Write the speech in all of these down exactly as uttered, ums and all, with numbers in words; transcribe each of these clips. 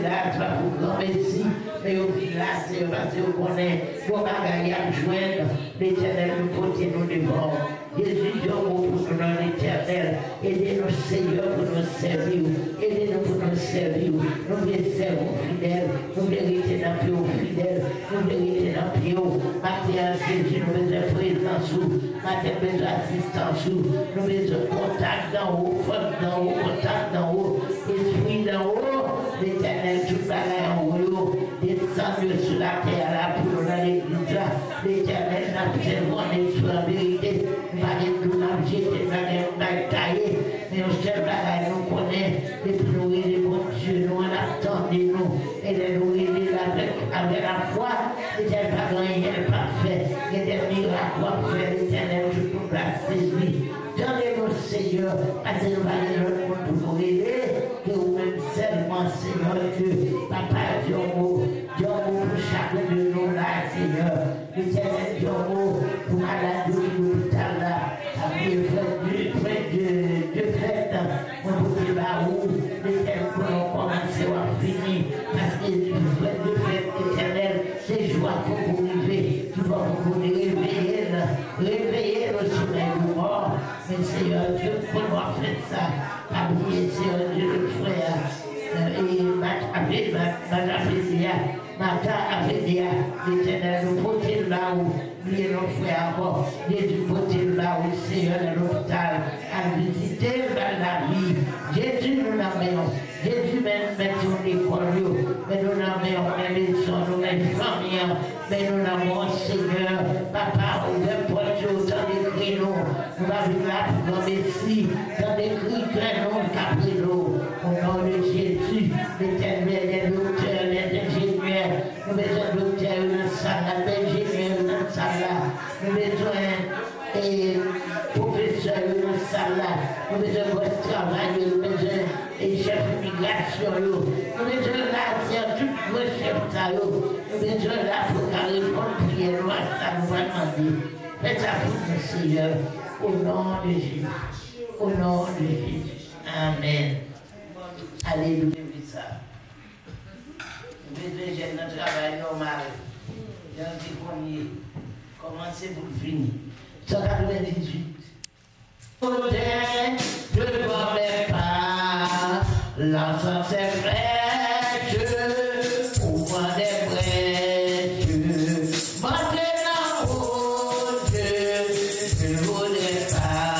la, se pa pou granmesi, men yo vin la, Seyè, paske yo konnen bon bagay y ap jwenn. Letènèl, nou pote nou devan w. Jezi, di yon mo pou nou nan Letènèl. Ede nou, Seyè, pou nou sèvi w. Ede nou pou nou sèvi w. Nou vle sèvi w fidèl. Nou vle rete nan pye w fidèl. Nou vle rete nan pye w. Maten an, Jezi, nou bezwen prezans ou. Maten, nou bezwen asistans ou. Nou bezwen kontak nan ou, fòs nan ou, kontak nan ou, espri nan ou. Letènèl, tout bagay anwo yo, desann yo sou latè a la pou nou nan legliz la. Letènèl, n ap sèvi w an espri an verite. Nou pa gen dlo n ap jete, nou pa gen yon bagay taye. Men yon sèl bagay nou konnen, depi nou rele Bondye nou an, l ap tande nou. E lè nou rele l avèk, avèk lafwa, Letènèl pa gen anyen l p ap fè. Gen de mirak w ap fè, Letènèl, tout moun va sezi. Tande nou, Seyè, paske nou pa gen lòt moun pou nou rele ke ou menm sèlman, Seyè Dye. Papa, di yon mo, di yon mo pou chak de nou la, Seyè. Letènèl, di yon mo pou malad yo ki lopital la. Apiye frè Dye, frè Dye, Dye fèt. Mwen pote ba ou, Letènèl, konnen w kòmanse, w ap fini. Paske frè Dye fèt, Letènèl, se jou a poko rive. Ki fò pou nou reveye l, reveye l o somèy de mò. Men Seyè Dye, m konnen w ap fè sa. Pa bliye, Seyè Dye, lòt frè a, e Mat ap ede, Mat ap ede a. Mata avede a, Letènèl, nou pote l ba ou. Bliye non frè ankò. Jezi, pote l ba ou, Seyè, nan lopital. Al vizite l, ba l lavi. Jezi, nou nan men w. Jezi, men, men sou lekòl yo. Men nou nan men w, men lezon nou, men fanmi an. Men nou nan men w, Seyè. Papa, ouvè pòt yo, tande kri nou. Nou pa vin la pou granmesi. Tande kri kè nou k ap rele w. O non de Jezi, Letènèl, lè doktè, lè enjenyè, nou bezwen doktè yo nan sal la, lè enjenyè yo nan sal la, nou bezwen, e, pwofesè yo nan sal la, nou bezwen bòs travay yo, nou bezwen, e, chèf imigrasyon yo, nou bezwen la, Seyè, tout gwo chèf sa yo, nou bezwen la pou ka reponn priyè nou a sa nou pral mande. Fè sa pou nou, Seyè, o non de Jezi, o non de Jezi. Amèn. Alelouya. Ou bezwen jèn nan travay nòmal. Jan l te konn ye. Kòmanse pou l fini. San katrevendizuit. Otè devan mè pa, lansans se frèch, ou pran de brèch, monte nan Bondye, devan mè pa.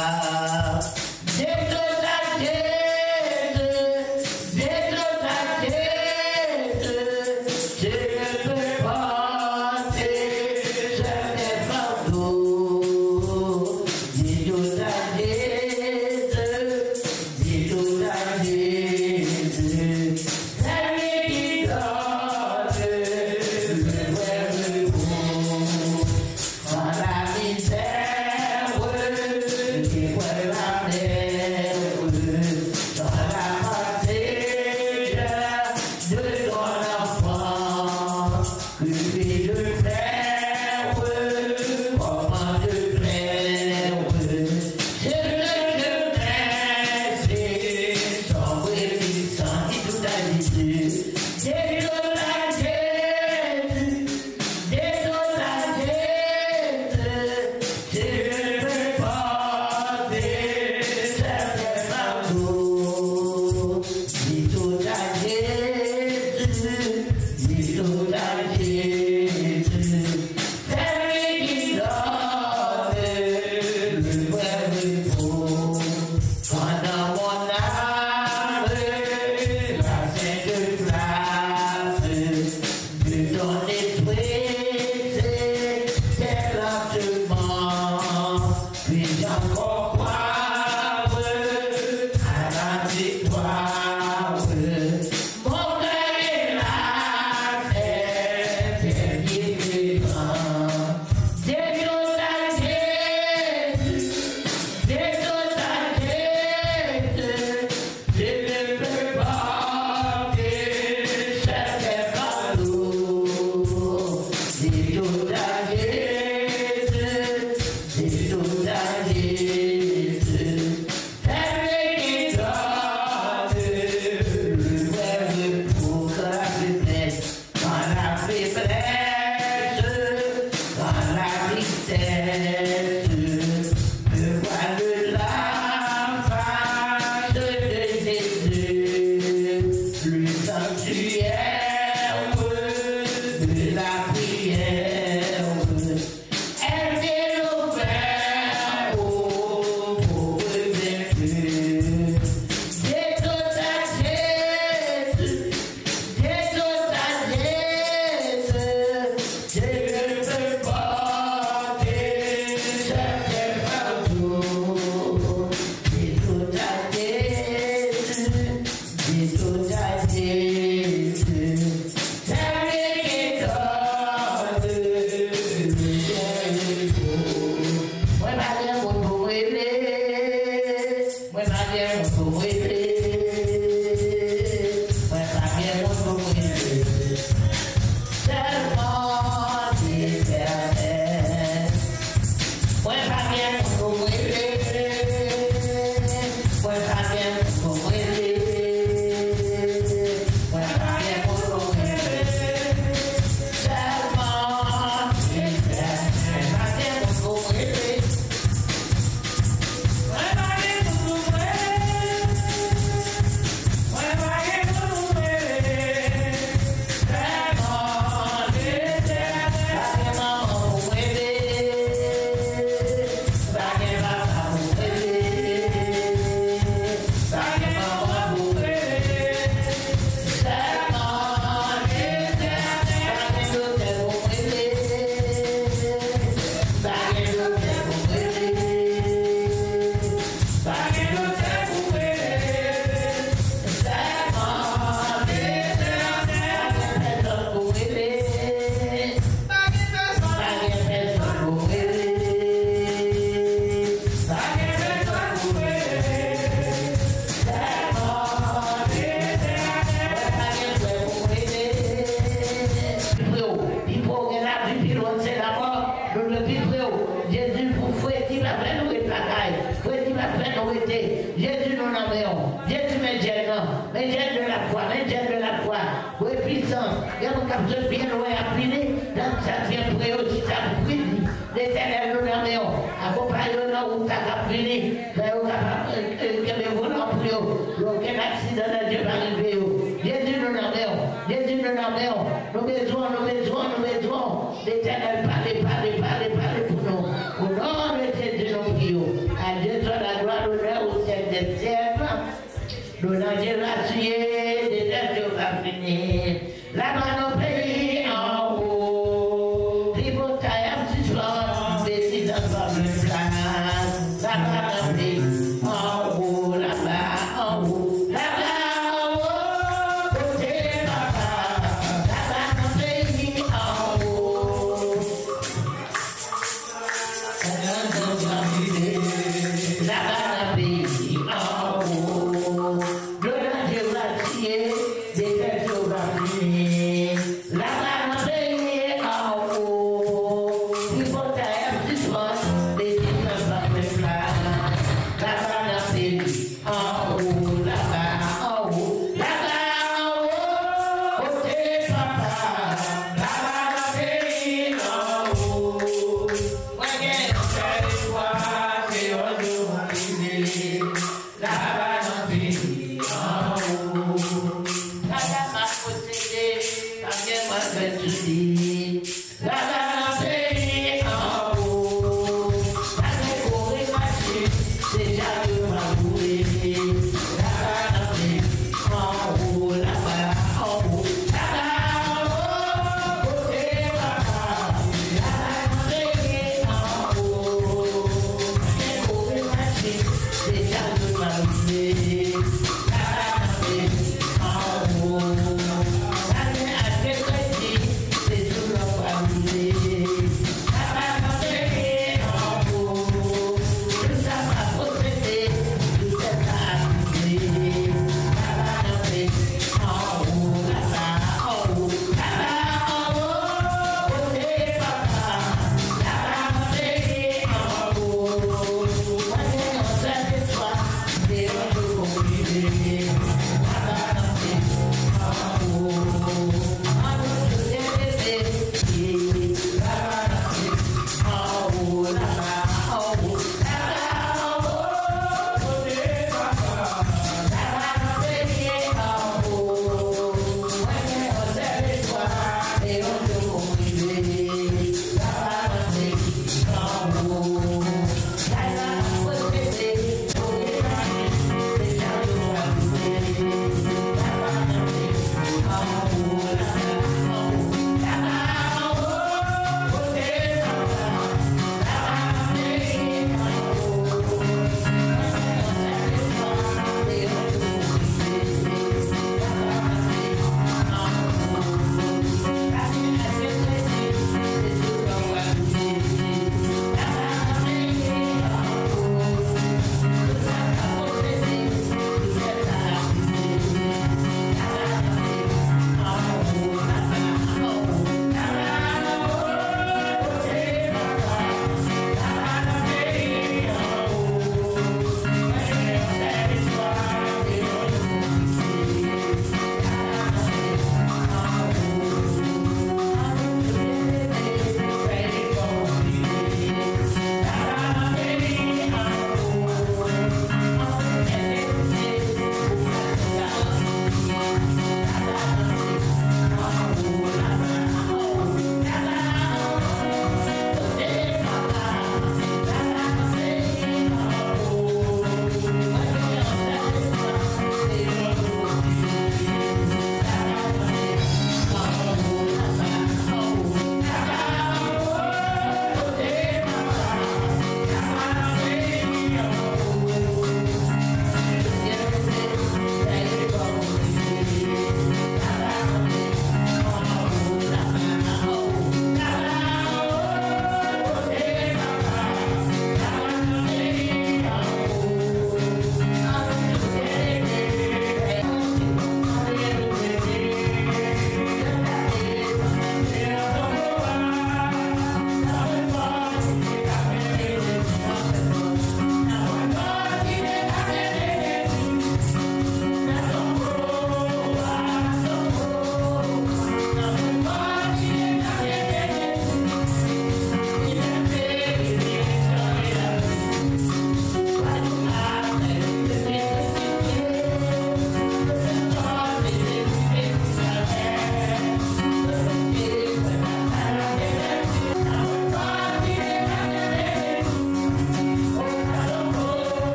Jezi, Jezi, Jezi, Jezi, Jezi, Jezi, Jezi, Jezi, Le sanctuaire de la prière est ouvert aux pauvres vainqueurs. Détruis ta Jésus, détruis ta Jésus, je ne peux pas te chercher partout. Détruis ta Jésus. Mwen pa gen moun pou m rele. Mwen pa gen moun pou m rele. Mwen pa gen moun pou m rele. Sèlman Letènèl. Mwen pa gen moun pou m rele. Mwen pa gen moun pou m rele. Mwen pa gen moun pou m rele. Sèlman Letènèl. Mwen pa gen moun pou m rele. Mwen pa gen moun pou m rele. Mwen pa gen moun pou m rele. Sèlman Letènèl. Pa gen manman pou m rele. Pa gen papa pou m rele. Pa gen manman pou m rele. Sèlman Letènèl. Pa gen doktè pou m rele. Pa gen doktè pou m rele. Pa gen doktè pou m rele. Sèlman Letènèl. Pa gen pèsòn pou m rele. Pa gen pèsòn pou m rele. Pa gen pèsòn pou m rele. Sèlman Letènèl. Pa gen frè pou m rele. Pi pre w, pi pre w gen lavi, pi lwen se lamò. Nou dwe pi pre w. Jezi, pou fredi pa fè nou ret lakay. Fredi pa fè nou rete. Jezi, nou nan men w. Jezi, men jèn nan. Men jèn de la foi, men jèn de la foi. Voye pwisans. Gen moun k ap sot byen lwen, y ap vini. Tan sa byen pre yo, chita pou fredi. Letènèl, nou nan men w. Akonpaye yo nan wout sa k ap vini. Fè yo kapab, eh, eh, kenbe volan pou yo. Pou okenn aksidan danje pa rive yo. Jezi, nou nan men w. Jezi, nou nan men w. Nou bezwen w, nou bezwen w, nou bezwen w. Letènèl, pale, pale, pale, pale pou nou. O non de Jezi, nou priye w. A Dieu soit la gloire, l'honneur au siècle des siècles. L'honneur de Dieu va crier, de Dieu va finir. Laba nan peyi anwo, tripotay ap sispann, betiz ap pran plis plas. Laba nan peyi anwo, laba anwo, laba anwo, kote papa. Laba nan peyi anwo. Laba nan peyi anwo. Dlo nan je va tiye, defèt yo va fini. Laba nan peyi anwo. Tripotay ap sispann, betiz nan pran plis plas. Laba nan peyi anwo, laba anwo, laba anwo, kote papa, laba nan peyi anwo. Mwen gen yon sèl espwa, se yon jou mwen rive, laba nan peyi anwo. Laba m ap posede, pa gen mwen fè sou li. Laba nan peyi anwo, pa gen kouri mache, se chak yo pral kouri. Laba nan peyi anwo, laba anwo, laba anwo, kote papa. Laba nan peyi anwo, pa gen kouri mache, se chak yo pral kouri. Laba nan peyi anwo, pa gen achte kredi, se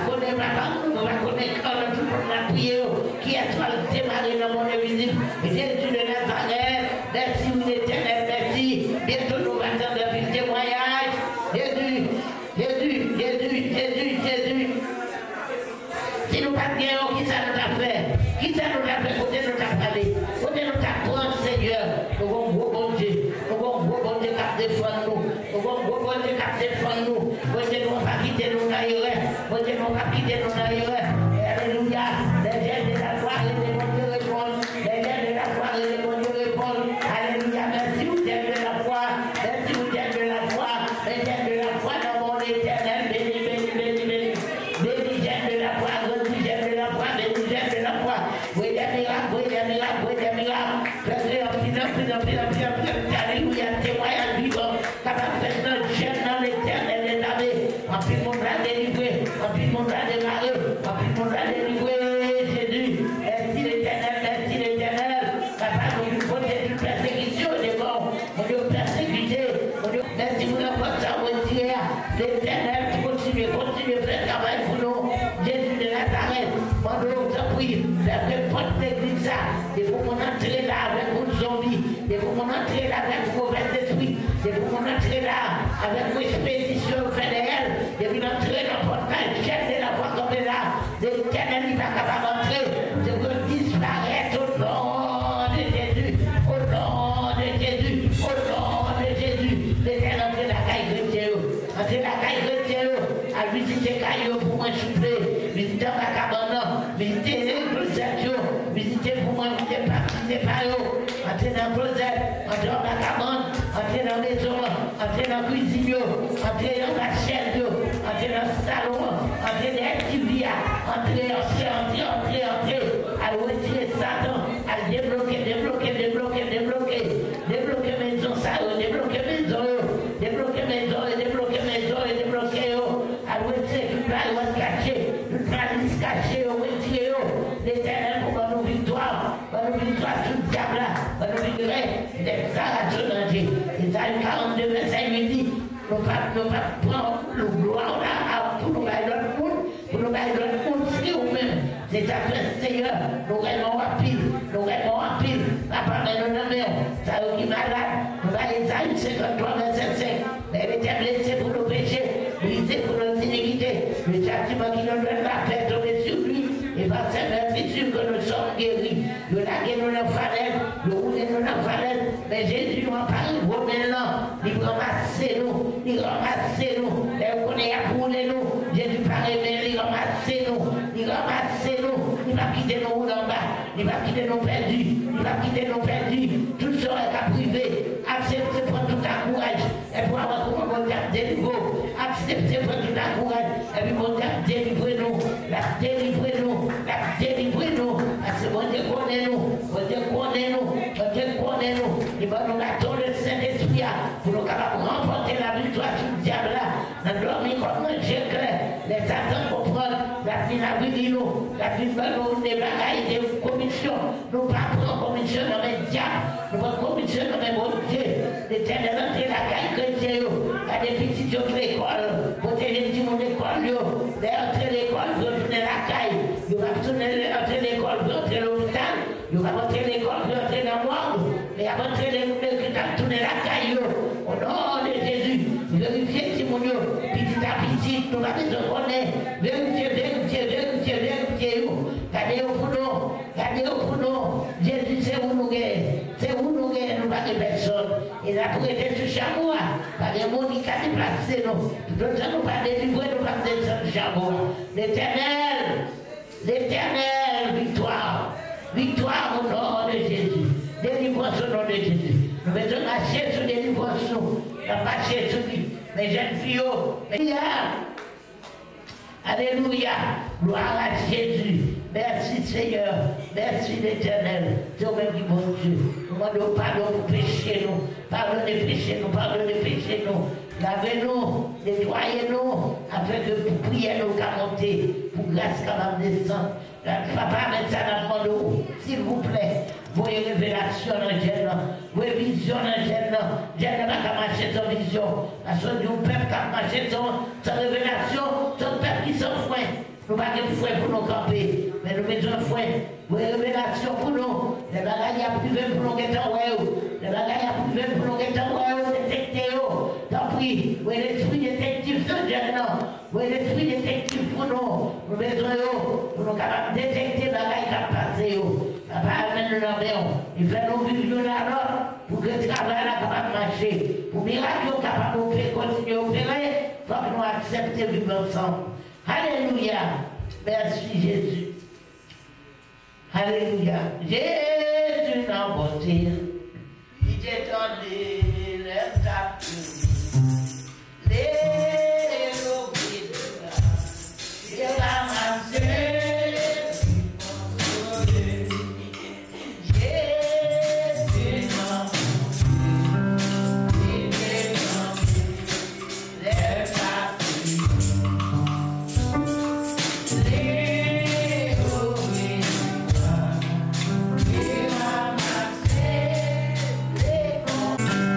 Konnen papa m, nou pa konnen kè nan tout moun n ap priye yo. Kiyès pral demare nan mond envizib? Jezi de Nazarèt, mèsi wi Letènèl, mèsi. Byento nou va tande anpil temwayaj. Jezi, Jezi, Jezi, Jezi, Jezi. Si nou pa t gen yo, kisa nou t ap fè? Kisa nou t ap fè? Kote nou t ap prale? Kote nou t ap pran, Senyè? Nou gon gwo Bondye. Nou gon gwo Bondye k ap defann nou. Nou gon gwo Bondye k ap defann nou. Bondye nou pa kite nou nan erè. Bondye nou pa kite nou nan erè. Alelouya. Lè jèn de lafwa rele, Bondye reponn. Lè jèn de lafwa rele, Bondye reponn. Alelouya. Mèsi ou jèn de lafwa. Mèsi ou jèn de lafwa. Lè jèn de lafwa nan mond etènèl. Beni, beni, beni, beni. Beni jèn de lafwa, grandi jèn de lafwa, beni jèn de lafwa. Voye dè mirak, voye dè mirak, voye dè mirak. Fè se anpil, anpil, anpil, anpil, anpil, anpil. Alelouya, temwayaj vivan kapab fèt nan jèn nan Letènèl dèzame. Anpil moun pral delivre, anpil moun pral demare, anpil moun pral delivre. Jezi, mèsi Letènèl, mèsi Letènèl. Papa, nou vin pote tout pèsekisyon devan w. Moun yo pèsekite, moun yo, mèsi pou lanfòs sa w retire a. Letènèl, kontinye, kontinye fè travay pou nou. Jezi de Nazarèt, mande w, tanpri, fè ke pòt legliz sa, depi moun antre la avèk yon zonbi, depi moun antre la avèk movèzespri, depi moun antre la avèk yon espedisyon yo fè dèyè l, depi l antre nan pòt la, jèn de lafwa kanpe la, Letènèl, li pa kapab antre. Se pou yo disparèt o non de Jezi. O non de Jezi. O non de Jezi. Letènèl, antre lakay kretyen yo. Antre lakay kretyen yo. Al vizite kay yo pou mwen, souple. Vizite anba kabann nan. Vizite klozèt yo. Vizite pou mwen, vizite pa, vizite pa yo. Antre nan klozèt. Antre anba kabann. Antre nan mezon an. Antre nan kwizin yo, antre anba chèz yo, antre nan salon an, antre dèyè TV a, antre, antre, antre, antre, antre. Al retire Satan, al debloke, debloke, debloke, debloke. Debloke mezon sa yo, debloke mezon yo, debloke mezon yo, debloke mezon yo, debloke yo. Al retire tout baryè kache, tout malis kache yo, retire yo. Letènèl pou ban nou viktwa. Ban nou viktwa sou dyab la. Ban nou viktwa. Lè sa rasyonanje. Ezayi karannde vèsè uit di, nou pa, nou pa pran glwa w la pou nou bay lòt moun, pou nou bay lòt moun, se ou menm. Se sa k fè, Senyè, nou renmen w anpil, nou renmen w anpil. Papa, men nou nan men w. Sa yo ki malad, nou bay Ezayi senkanntwa vèsè senk. Men Letènèl blese pou nou peche, brize pou nos iniquités. Le châtiment qui nous donne la paix est tombé sur lui, et par ses meurtrissures que nous sommes guéris. Yo lage nou nan falèz, yo woule nou nan falèz, men Jezi nou anpare gwo men l lan, li ranmase nou, li ranmase nou. Lè yo konnen y ap woule nou, Jezi pare men l, li ranmase nou, li ranmase nou, li p ap kite nou woule anba, li p ap kite nou pèdi, li p ap kite nou pèdi. Tout sa w wè k ap rive, aksepte pran tout akouraj. Epi w a wè kòman Bondye ap delivre w. Aksepte pran tout akouraj. Epi Bondye ap delivre nou. L ap delivre nou. L ap delivre nou. Paske Bondye konnen nou. Bondye konnen nou. Bondye konnen nou. Li ban nou baton le Sentespri a pou nou kapab ranpòte laviktwa sou dyab la. Nan dòmi kòm nan je klè. Lè Satan konprann, l ap vin avili nou. L ap vin ban nou de bagay, de komisyon. Nou pa pran komisyon nan men dyab. Nou pran komisyon nan men Bondye. Letènèl antre lakay kretyen yo. Gade pitit yo k lekòl. Pwoteje timoun lekòl yo. Lè yo antre lekòl, pou yo tounen lakay. Yo p ap tounen antre lekòl pou yo antre lopital. Yo p ap antre lekòl pou yo antre nan mòg. Men y ap antre le-, lekòl, y ap tounen lakay yo. O non de Jezi, verifye timoun yo. Pitit a pitit, nou pa bezwen konnen. Verifye, verifye, verifye, verifye yo. Gade yo pou nou. Gade yo pou nou. Jezi, se ou nou genyen. Se ou nou genyen, nou pa gen pèsòn. E n ap rete sou chabou a. Pa gen moun ki ka deplase nou. Toutotan nou pa delivre, nou p ap desann chabou a. Letènèl, Letènèl, viktwa. Viktwa o non de Jezi. Delivrans o non de Jezi. Nou bezwen mache sou delivrans nou. N ap mache sou li. Men jèn fi yo, men ya. Alelouya! Glwa a Jezi! Mèsi, Senyè! Mèsi, Letènèl! Se ou menm ki Bondye. Nou mande w padon pou peche nou. Padone peche nou, padone peche nou. Lave nou, netwaye nou, afenke pou priyè nou ka monte, pou gras kapab desann. Papa, men sa n ap mande w, silvouplè, Voye revelasyon nan jèn nan. Voye vizyon nan jèn nan. Jèn nan pa ka mache san vizyon. Paske w di yon pèp k ap mache san, san revelasyon, se yon pèp ki san fwen. Nou pa gen fwen pou nou kanpe, men nou bezwen fwen. Voye revelasyon pou nou. Lè bagay y ap rive pou nou gentan wè yo. Lè bagay y ap rive pou nou gentan wè yo, detekte yo. Tanpri, voye lespri detektif nan jèn nan. Voye lespri detektif pou nou. Nou bezwen yo pou nou kapab detekte bagay k ap pase yo. Papa, amèn nou nan men w. E fè nou viv youn a lòt pou ke travay la kapab mache. Pou mirak yo kapab ope, kontinye opere, fòk nou aksepte viv ansanm. Alelouya! Mèsi, Jezi. Alelouya! Jezi nan bonte. Li te tande lè m t ap kriye. Leve louvri dega. Se pa m ap sezi konsole. Jezi nan bonte. Li te tande lè m t ap kriye. Li ouvri dega. Se pa m ap sezi konsole.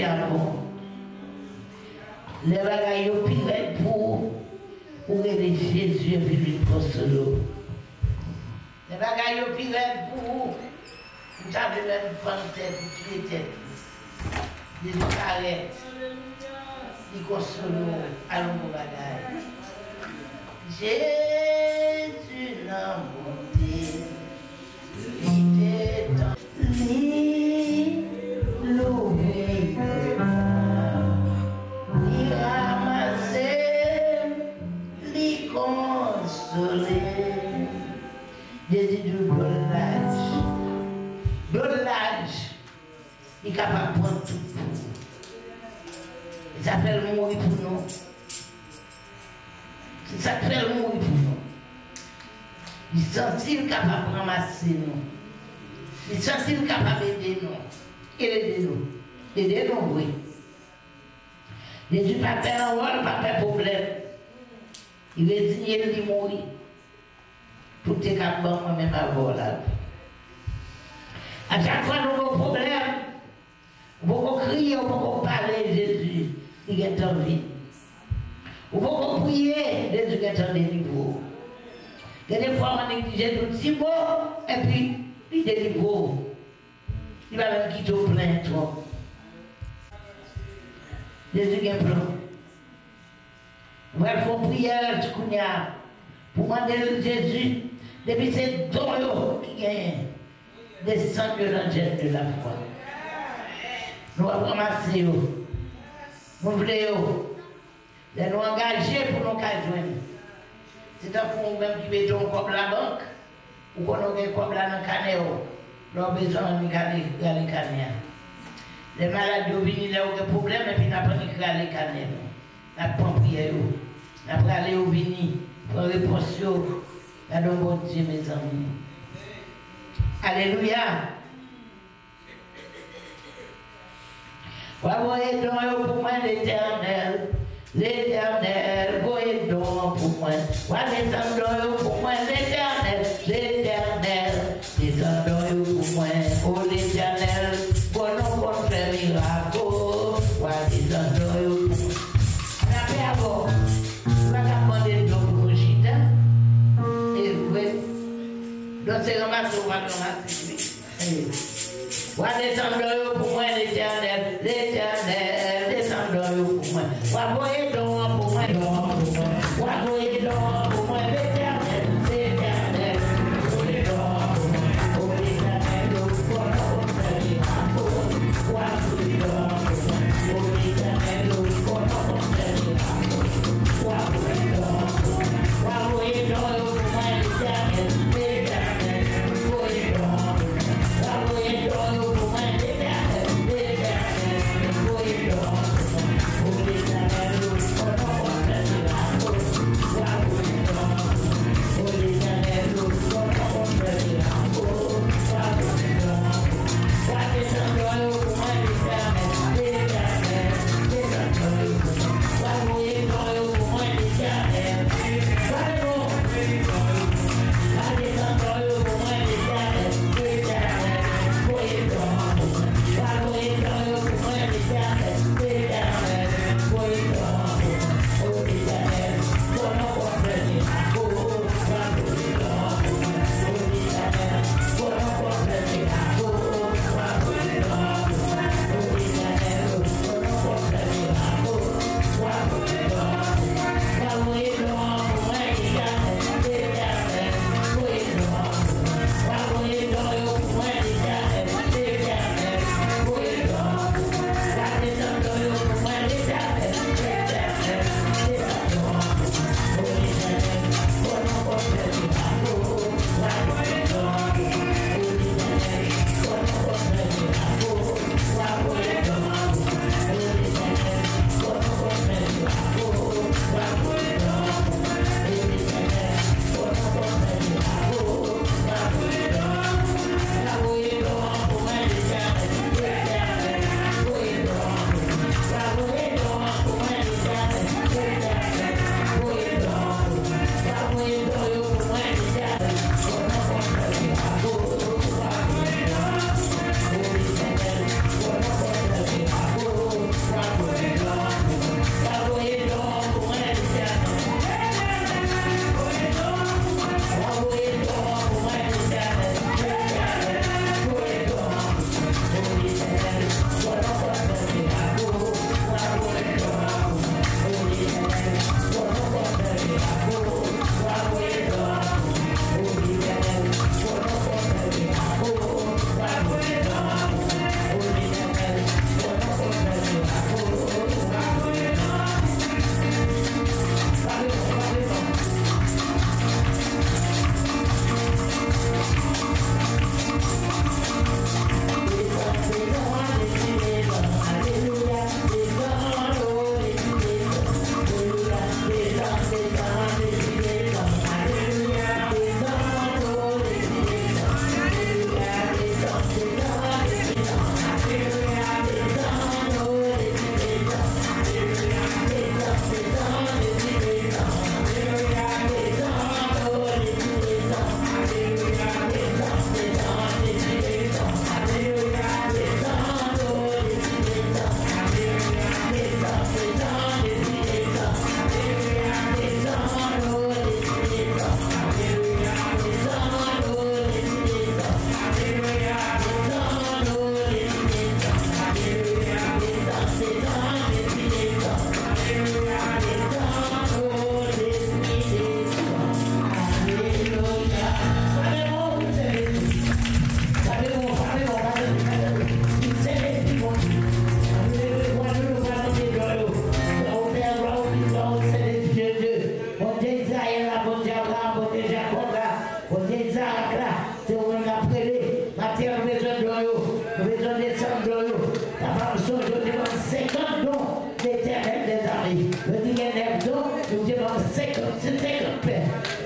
a bon. Lè bagay yo pi rèd pou ou, ou rele Jezi epi l vin konsole w. Lè bagay yo pi rèd pou ou, ou ta vle menm fann tèt ou, tiye tèt ou. Jezi parèt, li konsole w, al yon bon bagay. Jezi nan bonte, li detann, li louvri kè m, li ranmase m, li konsole m. Jezi di w dlo laj. Dlo laj. Li kapab pran tout pou ou. E sa fè l mouri pou nou. Se sa k fè l mouri pou nou. Li santi l kapab ranmase nou. Li santi l kapab ede nou. E l ede nou. Ede nou vre. Jezi pa pè lanmò, li pa pè pwoblèm. Li reziye l, li mouri. Pou te ka ban mwen menm avè w la. A chak fwa nou gen yon pwoblèm, ou poko kriye, ou poko pale Jezi, li gentan vini. Ou poko priye, Jezi gentan delivre w. Gen de fwa w neglije yon ti mo, epi li delivre w. Li pa menm kite w plenyen twòp. Jezi gen plan. Ou pral fè yon priyè kounye a pou mande l, Jezi, depi se don yo ki genyen, desann yo nan djèn de lafwa. Nou ap ranmase yo. Nou vle yo. Lè nou angaje pou nou ka jwenn. Se tankou ou menm ki mete yon kòb labank, ou konnen w gen kòb la nan kanè w. Lè w bezwen annik ale rale kanè a. Lè malad yo vini, lè w gen pwoblèm, epi n ap annik rale kanè nou. N ap pran priyè yo. N ap rale yo vini, pran repons yo. Gade yon Bondye, mezanmi. Alelouya! W a voye don yo pou mwen, Letènèl. Letènèl, voye don pou mwen. W a desann don yo pou mwen, Letènèl. Letènèl, desann don yo pou mwen. O Letènèl, bon, nou konn fè mirak, o. W a desann don yo pou mwen. Ann ape avè w. Ou pa ka mande don pou nou chita. E vre. Don se ranmase, ou pa ranmase, wi. W a desann don yo pou mwen, Letènèl, Letènèl, desann don yo pou mwen. W a voye don an pou mwen, don an pou mwen. W a voye don an pou mwen, Letènèl, Letènèl, voye don an pou mwen. O Letènèl, o, w a voye don an pou mwen. W a voye don an pou mwen. O Letènèl, o, w a voye don an pou mwen. W a voye don an pou mwen. W a voye don yo pou mwen, Letènèl, Letènèl, voye don an pou mwen. W a voye don yo pou mwen, Letènèl, Letènèl, voye don an pou mwen. O Letènèl, o, Papa m sonje w te ban m senkant don, Letènèl dèzame. Yo di gen nèf don, yo te ban m senkant, se senkant pè.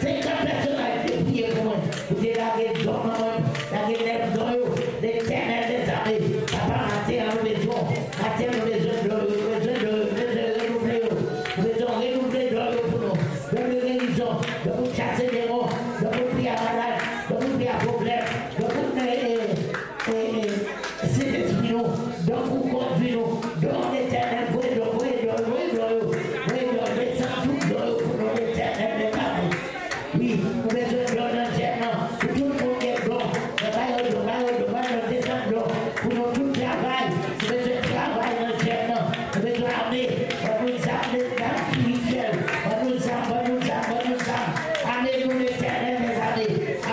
Senkant pèsonaj te priye pou mwen. Ou te lage don nan men m, lage nèf don yo, Letènèl dèzame. Papa, maten an nou bezwen w. Maten an nou bezwen don yo, nou bezwen don yo, nou bezwen renouvle yo. Nou bezwen renouvle don yo pou nou. Don de gerizon, don pou chase demon, don pou priye a malad, don pou priye a pwoblèm, don pou, eh, eh, eh, eh, Sentespri nou, don pou kondui nou, don Letènèl, voye don, voye don, voye don yo, voye don, desann tout don yo pou nou, Letènèl, Letènèl. Wi, nou bezwen don nan djèm nan, pou tout moun gen don, nan ba yo don, ba yo don, ba yo don, desann don, pou nou tout travay, nou bezwen travay nan djèm nan, nou bezwen ame, ban nou zam, zam espirityèl, ban nou zam, ban nou zam, ban nou zam, ame nou Letènèl dèzame,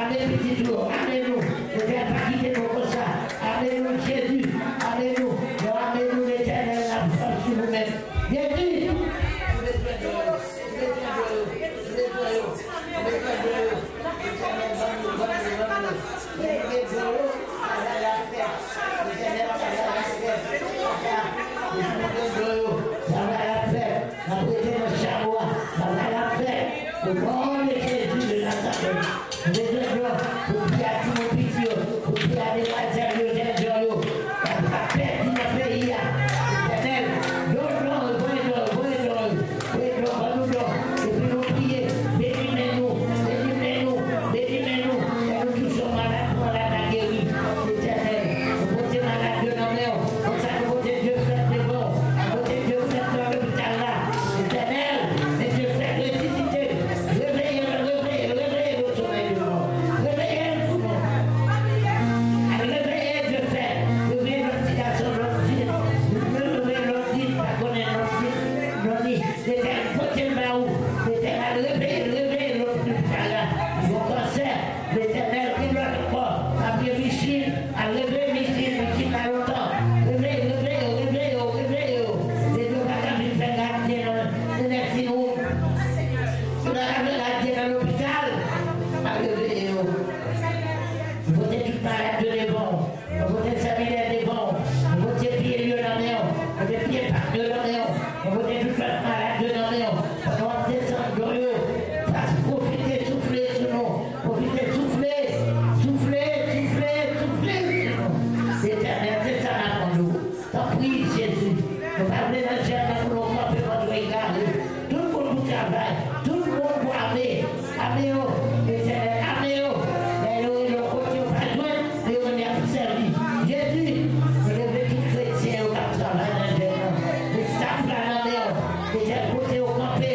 ame pitit ou yo, ame nou, Letènèl pa kite nou konsa, ame nou Jezi, ame nou, lè w ame nou Letènèl, n ap fòs sou nou menm. Jezi! Nou bezwen don yo, nou bezwen don yo, nou bezwen don yo, nou bezwen don yo. Letènèl, ban nou, ban nou, ban nou. Lè nou gen don yo, travay la ap fèt. Letènèl, travay la ap fèt. Papa, nou gen don yo, travay la ap fèt. N ap rete nan chapo a, travay la ap fèt. O non de Jezi de Nazarèt. Nou bezwen don pou priye a timoun piti yo, pou priye a demwazèl yo, jènjan yo. Y ap pèdi nan peyi a. Letènèl, don, don, voye don, voye don, voye don, ban nou don. Epi nou priye, beni men nou, beni men nou, beni men nou. Lè nou touche yon malad, pou malad la geri. Letènèl, nou pote malad yo nan men w. Konsa nou pote Dye fèt devan w. Nou pote Dye fèt nan lopital la. Letènèl, men Dye fèt resisite. Reveye l, reveye l, reveye l o somèy de mò. Reveye l pou nou. Al reveye Dye fèt. Reveye lòt ti gason, lòt fi. Reveye lòt fi, pa konnen non li. Letènèl pote l ba ou. Letènèl reveye l, reveye l lopital la. Bon kansè. Letènèl, gen lòt ankò. Papye Michil, al reveye Michil, Michil la lontan. Reveye, reveye yo, reveye yo, reveye yo. Depi yo pa ka vin fè gadyen nan, nan nèsin woum. Yo pa ka fè gadyen nan lopital. Al reveye yo. Pote tout malad yo devan w. Mwen pote sèvitè devan w. Mwen pote pye l yo nan men w. Mwen pote pye pat yo nan men w. Mwen pote tout lòt malad yo nan men w. Pandan w ap desann don yo, pas pwofite soufle sou nou. Pwofite soufle, soufle, soufle, soufle sou nou. Letènèl, se sa n ap mande w. Tanpri, Jezi. Nou pa vle nan djèm nan pou nou kanpe kont egare. Tout moun pou travay. Tout moun pou ame. Ame yo, Letènèl, ame yo. Lè yo rele yo kote yo pa jwenn, men yo menm y ap sèvi. Jezi, nou leve tout kretyen yo k ap travay nan djèm nan. Estaf la nan men w. Letènèl, kote yo kanpe,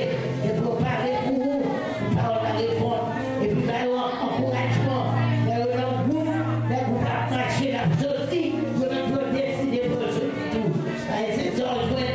epi yo pare pou ou, pou pawòl la reponn. Epi ba yo ankourajman. Lè yo nan gwoup, lè gwoup la ap mache, l ap soti, yo menm yo deside pou yo soti tou. Paske se sa w jwenn,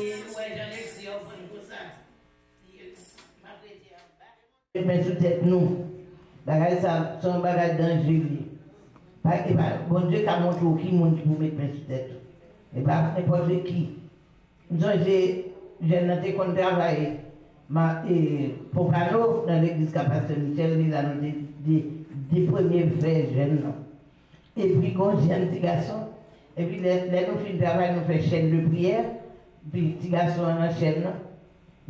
Ou wè jan leksi yo konn konsa. M ap rete anba. Met men sou tèt nou. Bagay sa, se yon bagay danje li. Pa, e pa, Bondye ka montre w ki moun ki pou met men sou tèt ou. E pa nenpòt ki. M sonje jèn nan te konn travay ma, e, Pompano nan legliz ka pastè Michel, li la nan de, de, de premye vè jèn nan. Epi gon jèn ti gason, epi lè, lè nou fin travay, nou fè chèn de priyè, epi ti gason an nan chèn nan.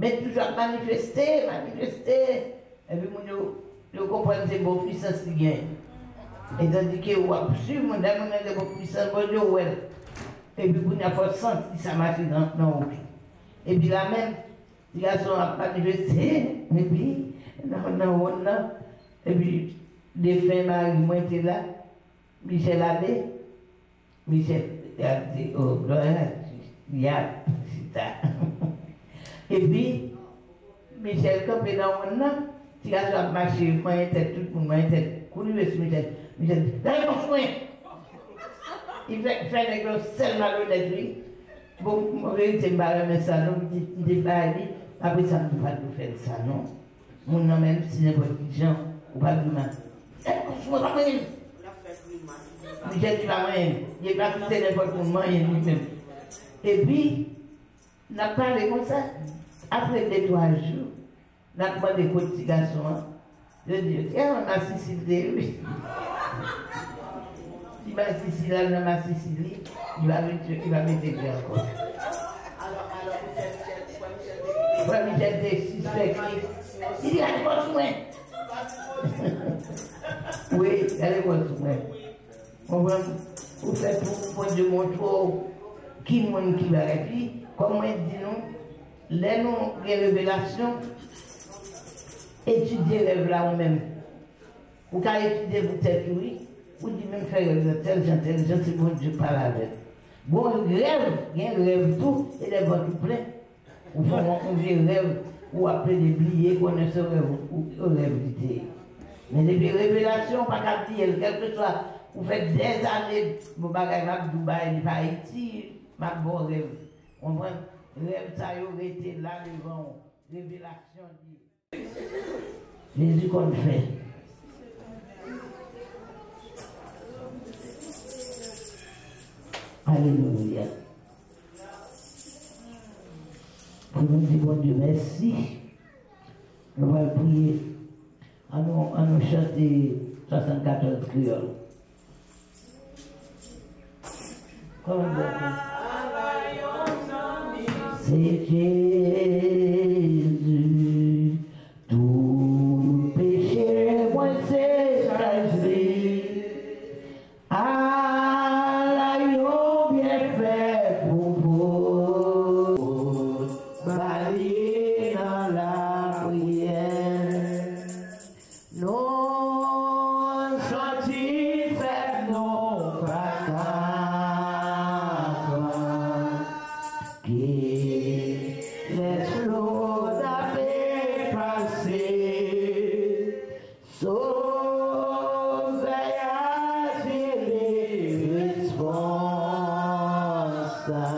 Men toujou ap manifeste, manifeste. Epi moun yo, yo konprann se bon pwisans li genyen. E tandike w ap swiv moun, lè moun nan gen bon pwisans, Bondye wè l. Epi kounye a fò w santi sa mache nan, nan ou tou. Epi la menm, ti gason an ap manifeste, epi nan, nan wonn nan, epi defen mari mwen te la, Michel Abbé, Michel, y ap di, oh, Gloria, y ap chita. Epi, Michel kanpe nan wonn nan, ti gason ap mache, manyen tèt tout moun, manyen tèt. Kou rive sou Michel, Michel, gade kòs mwen! Li fè, fè nèg yo sèl malonèt, wi. Bon, an verite, m pa renmen sa, non, m di, m di bay li, apre sa, m di, pa t dwe fè l sa, non. Moun nan menm si nenpòt ki jan, ou pa di mal. Gade kòs mwen, pa manyen m. Michel di pa manyen m. Li pa kite nenpòt moun manyen li menm. Epi, n ap pale konsa. Apre de, twa jou, n ap mande kot ti gason an. Yo di, yo di, e, masisi l te ye, wi. Li masisi l al nan masisi li, li pa mete, li pa mete li ankò. Frè Michel te sispèk li. Li di, gade kòs mwen. Wi, gade kòs mwen. Konprann? Ou fè pou Bondye montre w ki moun ki bagay. Epi, kòm mwen di nou, lè nou gen revelasyon, etidye rèv la ou menm. Ou ka etidye pou tèt ou, wi. Ou di, men m fè rèv nan tèl jan, tèl jan, se Bondye k pale avè m. Bon, rèv, gen rèv tou, e lè vant ou plen. Ou fè yon, yon vye rèv, ou ap plede bliye, konnen se rèv, ou, ou rèv li te ye. Men depi revelasyon, ou pa ka bliye l, kèlkeswa, ou fè dèzane, bon bagay, m ap di w bagay, depi Ayiti, m ap ba w rèv. Konprann? Rèv sa yo rete la devan w. Revelasyon li ye. Jezi konn fè. Alelouya. Pou nou di Bondye mèsi, nou pral priye. An nou, an nou chante swasannkatòz kreyòl. Kòman nou fè? Se Jezi, tout peche mwen se chaj li. Ala yon byenfè pou pot ba li nan lapriyè. Nou santi fèb nou pa ka pran. Ki lès flò n ap efase. Sovè a jere respons la.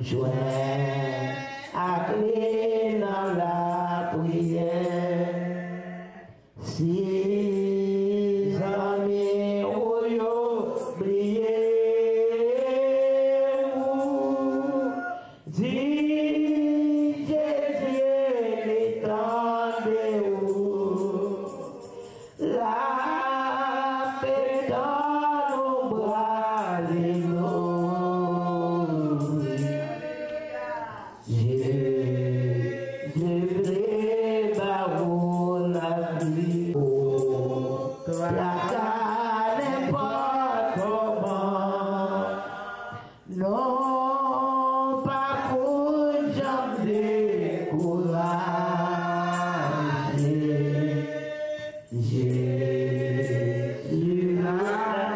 Jwenn ak li nan lapriyè. Si zanmi ou yo bliye ou, di Jezi li tande ou. L ap etann ou bra li louvri. Jezi vle ba ou lavi. Ou traka nenpòt kòman. Non, pa pou janm dekouraje. Jezi la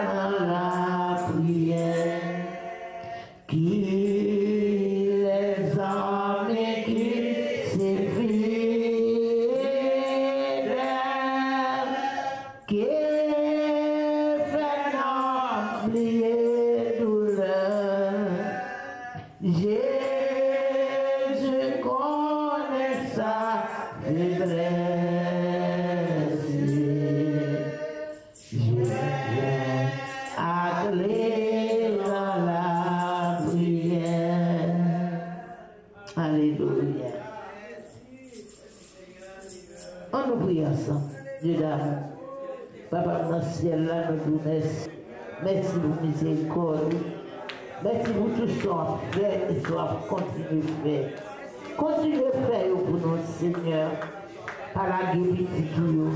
nan lapriyè. Ki lè zanmi ki se fidèl, ki fè n bliye doulè. Je- Sa feblès, jwèt ak kle nan lapriyè. Alelouya. Ann nou priye ansanm. Dye damou. Papa m nan syèl la, nou di w mèsi. Mèsi pou mizerikòd ou. Mèsi pou tout sa w ap fè e sa w ap kontinye fè. Kontinye fè yo pou nou, Senyè. Pa lage pitit ou yo.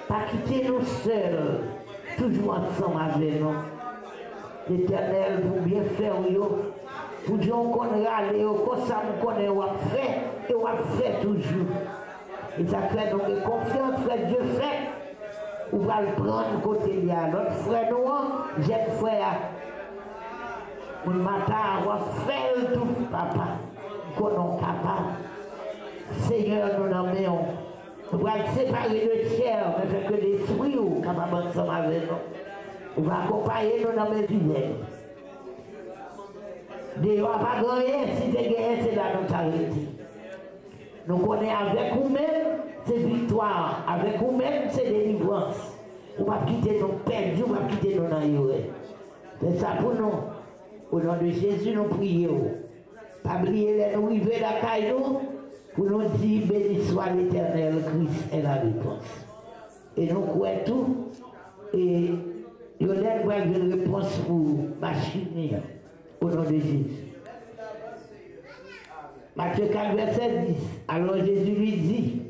Pa kite nou sèl. Toujou ansanm avè nou. Letènèl, pou byenfè w yo, pou jan w konn rale yo, konsa m konnen w ap fè, e w ap fè toujou. E sa k fè nou gen konfyans, frè Dyefèt, ou pral pran n kote li a. Lòt frè nou an, jèn frè a, moun Mata a, w ap fè l tou, papa. M konnen w kapab. Senyè, nou nan men w. Nou pral separe de tchè, men fè ke lespri w kapab ansanm avè nou. Ou va akonpaye nou nan men vilèn. Deyò a pa gen anyen, si te genyen, se la nou ta rete. Nou konnen avèk ou menm, se viktwa, avèk ou menm, se delivrans. Ou p ap kite nou pèdi, ou p ap kite nou nan erè. Fè sa pou nou. O non de Jezi, nou priye w. Pa bliye lè nou rive lakay nou, pou nou di, Béni soit l'Éternel, Christ est la réponse. E nou kwè tou, e Yolèn pral jwenn repons pou machin li an, o non de Jezi. Matthieu quatre, verset dix. Alors Jésus lui dit,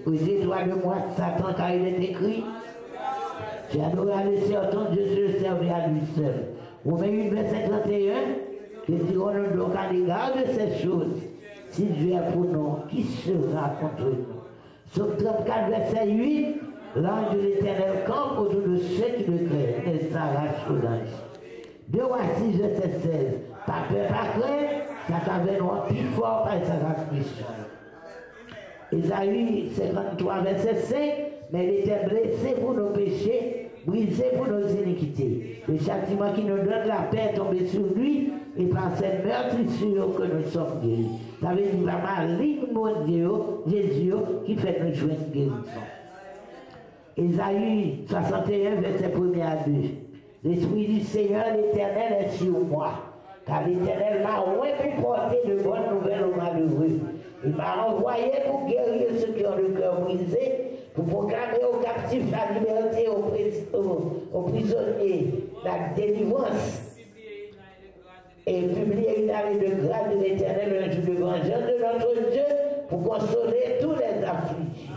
Retire-toi de moi, Satan, car il est écrit, Tu adoreras le Seigneur ton Dieu, tu le serviras à lui seul. Romains huit, verset trente et un. Que dirons-nous donc à l'égard de ces choses? Si Dieu est pour nous, qui sera contre nous? Psaume trente-quatre, verset huit. L'ange de l'Éternel campe autour de ceux qui le craignent et s'arrache aux dangers. Deux Rois six, verset seize. Pa pè, pa krent, sa k avè nou an pi fò pase sa k ap mechan yo. Ezayi senkanntwa, vèsè senk. Men li te blese pou nou peche, brize pou nos iniquités. Le châtiment qui nous donne la paix est tombé sur lui, et par ses meurtrissures que nous sommes guéris. Sa vle di, pa malign Bondye yo, Jezi yo, ki fè nou jwenn gerizon. Ezayi swasanteyen, vèsè premye a de. L'Esprit du Seigneur l'Éternel est sur moi, car l'Éternel m'a oint pour porter de bonnes nouvelles aux malheureux. Il m'a envoyé pour guérir ceux qui ont le cœur brisé, pour proclamer aux captifs la liberté, aux, pris- aux- aux prisonniers la délivrance, et publier une année de grâce de l'Éternel, un jour de vengeance de notre Dieu, pour consoler tous les affligés.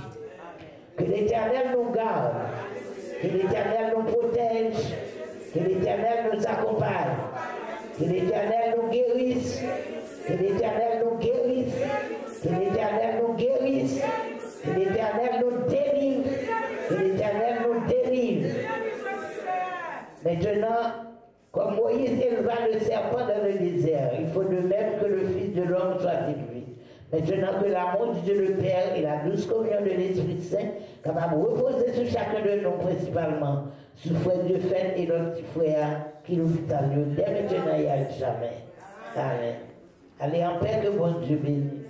Que l'Éternel nous garde, que l'Éternel nous protège, que l'Éternel nous accompagne, que l'Éternel nous guérisse, que l'Éternel nous guérisse, que l'Éternel nous guérisse, que l'Éternel nous délivre, que l'Éternel nous délivre. Maintenant, comme Moïse éleva le serpent dans le désert, il faut de même que le Fils de l'homme soit élevé. Maintenant que l'amour du Dieu le Père et la douce communion de l'Esprit Saint capable reposer sur chacun de nous, principalement sur frè Dieuphène et lòt ti frè a ki lopital yo, dès maintenant et à jamais. Amen. Allez en paix, que Bondye beni.